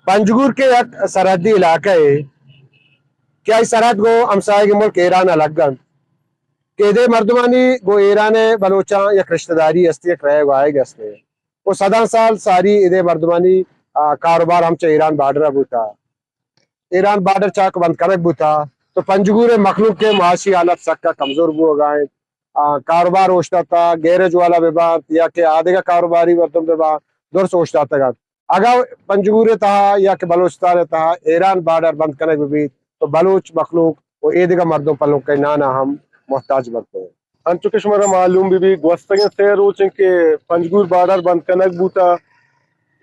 پنجگور کہ یک سرحدی علاقہ ئے کہ آئی سرحد گوں ہمساہگیں ملک ایران ءَ لگ انت کہ ادے مردمانی گوں ایران ءِ بلوچاں یک رشتہ داری است، یک رہگ ءُ آیگ است ءُ صداں سال ساری ادے مردمانی، آ، کاروبار ہم چہ ایران بارڈر ءَ بوتا۔ ایران بارڈر چاک بند کنگ بوتا تو پنجگور ءِ مخلوق ءِ معاشی حالت سکا کمزور بوگا انت۔ آ، کاروبار اوشتاتا، گیرج والا بہ بنت یا کہ آدگہ کاروباری مردم بہ بنت، درست اوشتاتگ انت۔ اگاں پنجگور ءِ تہا یا کہ بلوچستان ءِ تہا ایران بارڈر بند کنگ بہ بیت تو بلوچ مخلوق ءُ ایدگہ مردم پلنکہ نان ءَ ہم محتاج بنت۔ انچو کہ شمارا معلوم بہ بیت، گوستگیں سے روچ انت کہ پنجگور بارڈر بند کنگ بوتا۔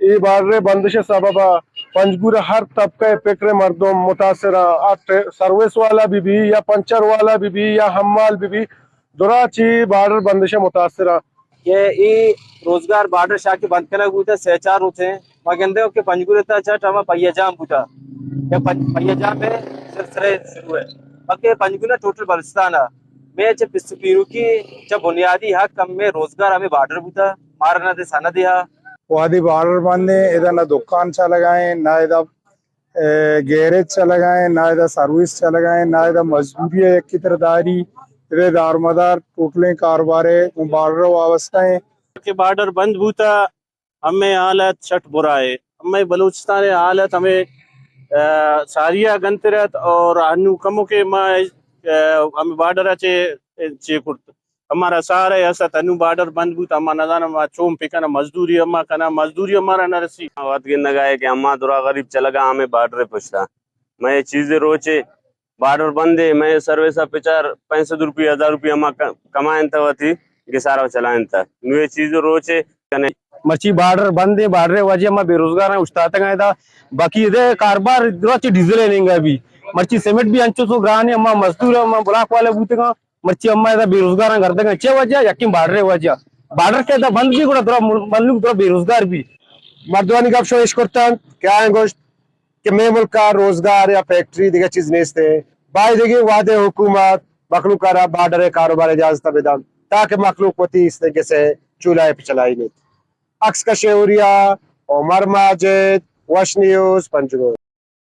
اے بارڈر ءِ بندش ءِ سبب ءَ پنجگور ءِ ہر طبقہ ءِ فکر ءِ مردم متاثر انت۔ آ ٹر-، سروس والا بہ بیت یا پنچر والا بہ بیت یا حمال بہ بیت، درا چہ بارڈر بندش ءَ متاثر انت۔ کہ اے روزگار بارڈر شاہ کہ بند کنگ بوتا، سے چار روچ انت۔ ما گندگ کہ پنجگور ءِ تہا چٹ ہما پہیہ جام بوتا، یا پن-، پہیہ جام ءِ سلسلہ شروع انت، بلکہ پنجگور نہ، ٹوٹل بلوچستان ءَ مئے چہ پس ءُ پیروکی، چہ بنیادی حق ہمے روزگار، ہمے بارڈر بوتا، مارا نہ دے سند ءَ۔ وہدے بارڈر بند انت، ادا نہ دکان چلگا انت، نہ ادا، اے، گیرج چلگا انت، نہ ادا سروس چلگا انت، نہ ادا مزدوری ءِ یکے تر داری، ادا دارمدار ٹوٹلیں کاروبار ءِ گوں بارڈر ءَ وابستہ انت۔ کہ بارڈر بند بوتا، ہمے حالت چٹ برا اے۔ ہمے بلوچستان ءِ حالت ہمے، آ، ساری ءَ گنتر ات اور انو کمو کہ ما، آ، ہمے بارڈر ءَ چے، چے کرت۔ ہمارا سارا ایسا تنو بارڈر بند بوت، ہما نزانم ما چون پکنہ، مزدوری ہما کنہ، مزدوری ہمارا نہ رسی۔ وت گندگا ہے کہ ہما درا غریب چلگا ہمے بارڈر پشتا۔ مئے چیزے روچے بارڈر بند ہے، مئے سروس ءَ پچار پنچ سد روپی، ہزار روپی ہما ک-، کمائنت وتی گسارا چلائنت۔ نو اے چیز روچے کنے۔ مرچی بارڈر بند ہے، بارڈر وجہ ما بے روزگار ہیں، اشتاتگ ہیں ادا۔ باقی ادے کاروبار درا چہ ڈیزل ہے نینگا بھی۔ مرچی سیمنٹ بھی انچو سو گران ہے، ہما مزدور ہما بلاک والے بوتگاں۔ مرچی ہما ادا بے روزگار ہیں گردگاں۔ چے وجہ؟ یقین بارڈر وجہ۔ بارڈر کے ادا بند بھی گڑا درا مل-، ملوک درا بے روزگار بھی۔ مردمانی گپ شو اش کرتن کہ آئیں گوشت کہ مئے ملک ءَ روزگار یا فیکٹری دگہ چیز نیست ہے، بایدگیں وہدے حکومت مخلوق ءَ را بارڈر ءِ کاروبار ءِ اجازت ءَ بدنت تاکہ مخلوق وتی استیں گس ءِ چولہ ءَ پہ چلائینیت۔ عکس کش ءِ اوریا، عمر ماجد، وش نیوز، پنجگور۔